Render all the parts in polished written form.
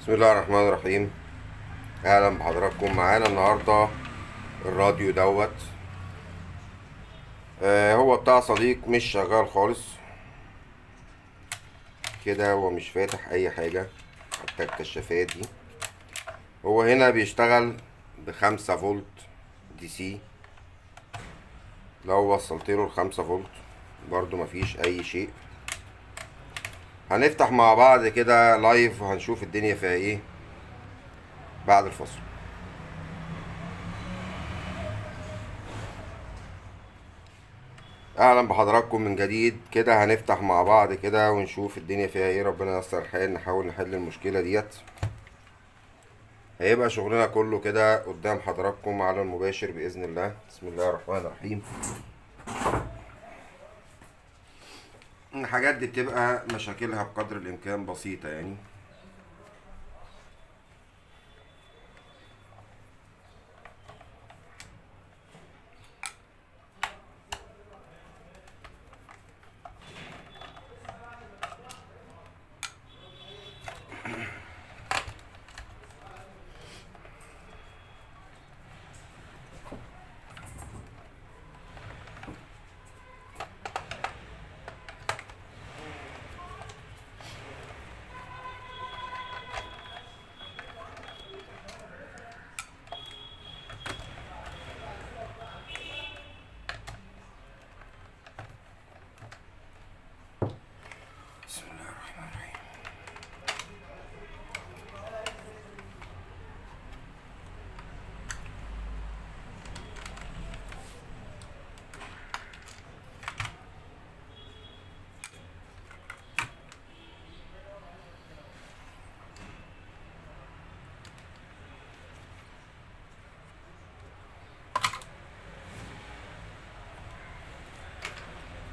بسم الله الرحمن الرحيم. اهلا بحضراتكم معانا النهارده. الراديو دوت هو بتاع صديق مش شغال خالص كده، هو مش فاتح اي حاجة حتى الكشافات دي. هو هنا بيشتغل ب5 فولت DC. لو وصلت له ال5 فولت برضو مفيش اي شيء. هنفتح مع بعض كده live وهنشوف الدنيا فيها ايه بعد الفصل. اهلا بحضراتكم من جديد. كده هنفتح مع بعض كده ونشوف الدنيا فيها ايه. ربنا ييسر الحال، نحاول نحل المشكلة ديت. هيبقى شغلنا كله كده قدام حضراتكم على المباشر بإذن الله. بسم الله الرحمن الرحيم. الحاجات دي بتبقى مشاكلها بقدر الإمكان بسيطة. بسم الله الرحمن الرحيم.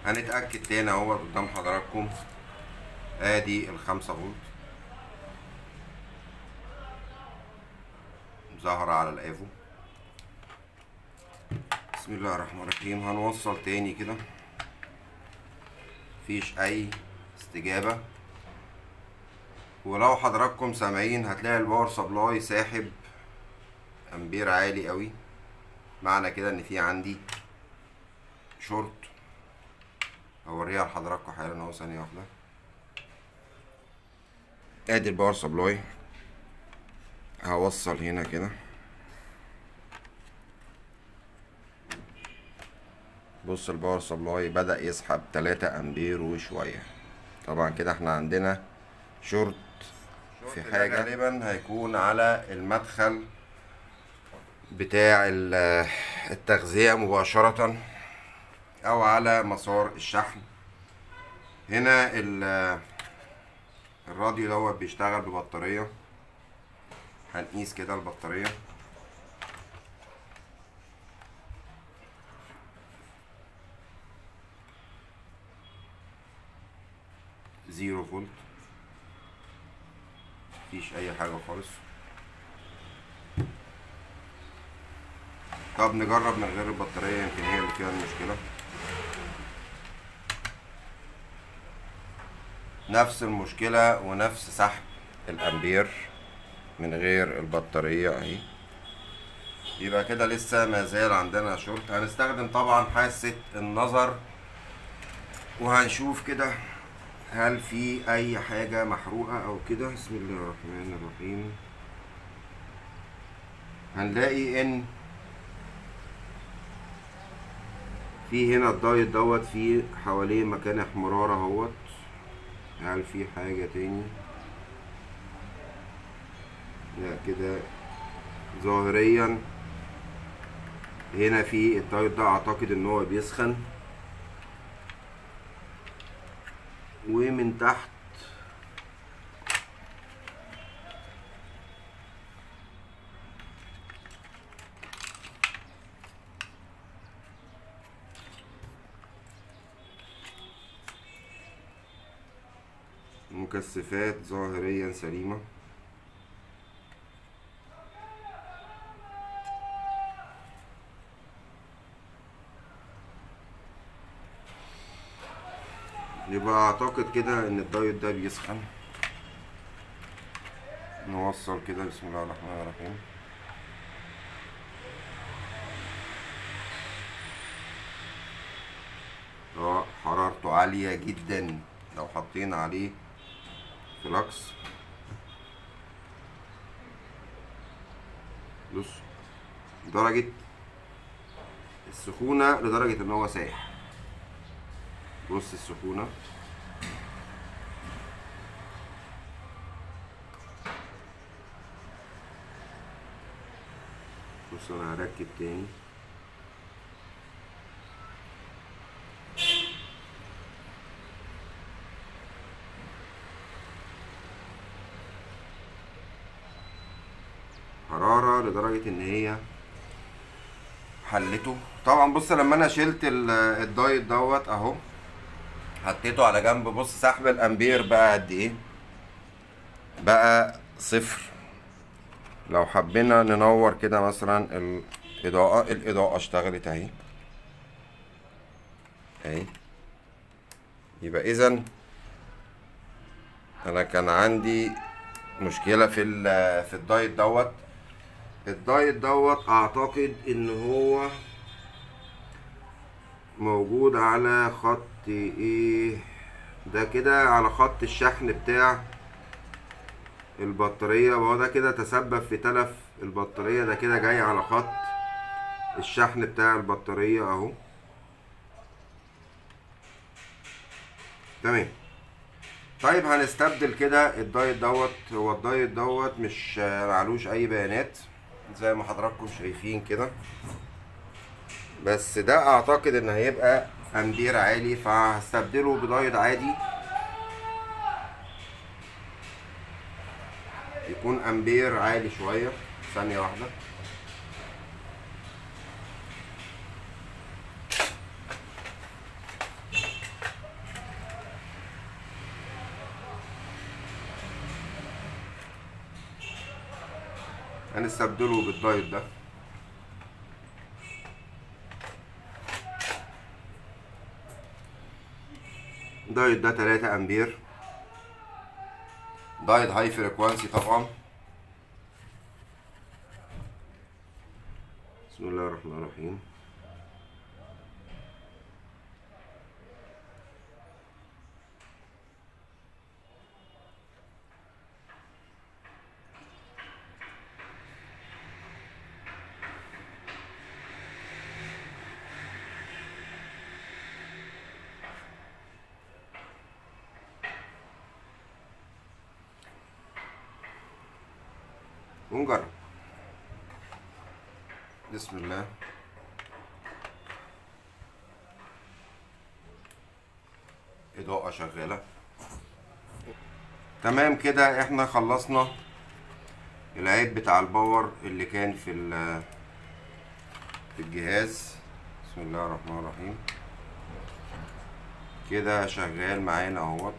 هنتأكد تاني اهو قدام حضراتكم. ادي ال5 فولت ظاهرة على الافو. بسم الله الرحمن الرحيم. هنوصل تاني كده، مفيش اي استجابة. ولو حضراتكم سامعين هتلاقي ال power supply ساحب امبير عالي قوي. معنى كده ان في عندي شورت. هوريها لحضراتكم حالا اهو، ثانية واحدة. ادي ال power supply، هوصل هنا كده. بص ال power supply بدأ يسحب 3 امبير وشوية. طبعا كده احنا عندنا شورت في حاجة، غالبا هيكون على المدخل بتاع التغذية مباشرة او على مسار الشحن. هنا الراديو دوت بيشتغل ببطارية. هنقيس كده البطارية. 0 فولت، مفيش اي حاجة خالص. طب نجرب من غير البطارية، يمكن هي اللي فيها المشكلة. نفس المشكلة ونفس سحب الأمبير من غير البطارية اهي. يبقى كده لسه ما زال عندنا شورت. هنستخدم طبعا حاسة النظر وهنشوف كده هل في اي حاجة محروقة او كده. بسم الله الرحمن الرحيم. هنلاقي ان في هنا الدايت دوت في حواليه مكان احمرار اهوت. هل في حاجة تاني؟ لا، كده ظاهريا هنا في الدايت ده اعتقد ان هو بيسخن. ومن تحت مكثفات ظاهريا سليمة. يبقى اعتقد كده ان الدايت ده بيسخن. نوصل كده، بسم الله الرحمن الرحيم. حرارته عالية جدا، لو حطينا عليه فلكس بص درجة السخونة لدرجة ان هو سايح. بص السخونة، بص انا هركب تاني. حرارة لدرجة ان هي حلته. طبعا بص لما انا شلت الدايت دوت اهو، حطيته على جنب، بص سحب الامبير بقى قد ايه، بقى 0. لو حبينا ننور كده مثلا الاضاءة، الاضاءة اشتغلت اهي اهي. يبقى اذا انا كان عندي مشكلة في الدايت دوت. الدايت دوت اعتقد ان هو موجود على خط ايه ده كده، على خط الشحن بتاع البطارية، وهو ده كده تسبب في تلف البطارية. ده كده جاي على خط الشحن بتاع البطارية اهو. تمام. طيب هنستبدل كده الدايت دوت. هو الدايت دوت مش معلوش اي بيانات زي ما حضراتكم شايفين كده، بس ده اعتقد ان هيبقى امبير عالي، فهستبدله بدايت عادي يكون امبير عالي شوية. ثانية واحدة. هنستبدله بالدايت ده. دايت ده 3 امبير، diode high frequency طبعا. بسم الله الرحمن الرحيم. ونجرب. بسم الله. إضاءة شغالة. تمام كده احنا خلصنا العيب بتاع ال power اللي كان في الجهاز. بسم الله الرحمن الرحيم. كده شغال معانا اهوت.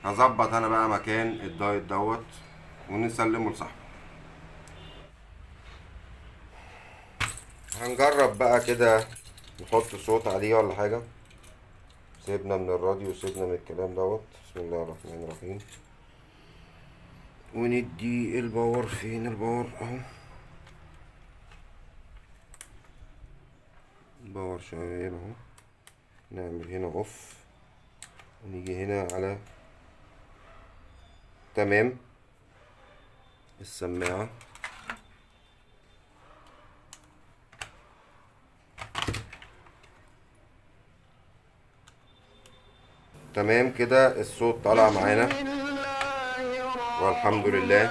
هظبط انا بقى مكان الدايت دوت ونسلمه لصاحبه. هنجرب بقى كده نحط صوت عليه ولا حاجة. سيبنا من الراديو وسيبنا من الكلام دوت. بسم الله الرحمن الرحيم. وندي ال power. فين ال power؟ اهو ال power شغال اهو. نعمل هنا off ونيجي هنا على تمام السماعة. تمام كده الصوت طالع معانا والحمد لله.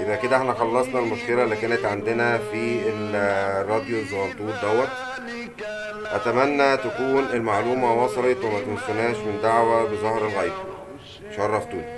يبقى كده احنا خلصنا المشكلة اللي كانت عندنا في الراديو الزغنطوط دوت. اتمنى تكون المعلومة وصلت، وما تنسوناش من دعوة بظهر الغيب. شرفتوني.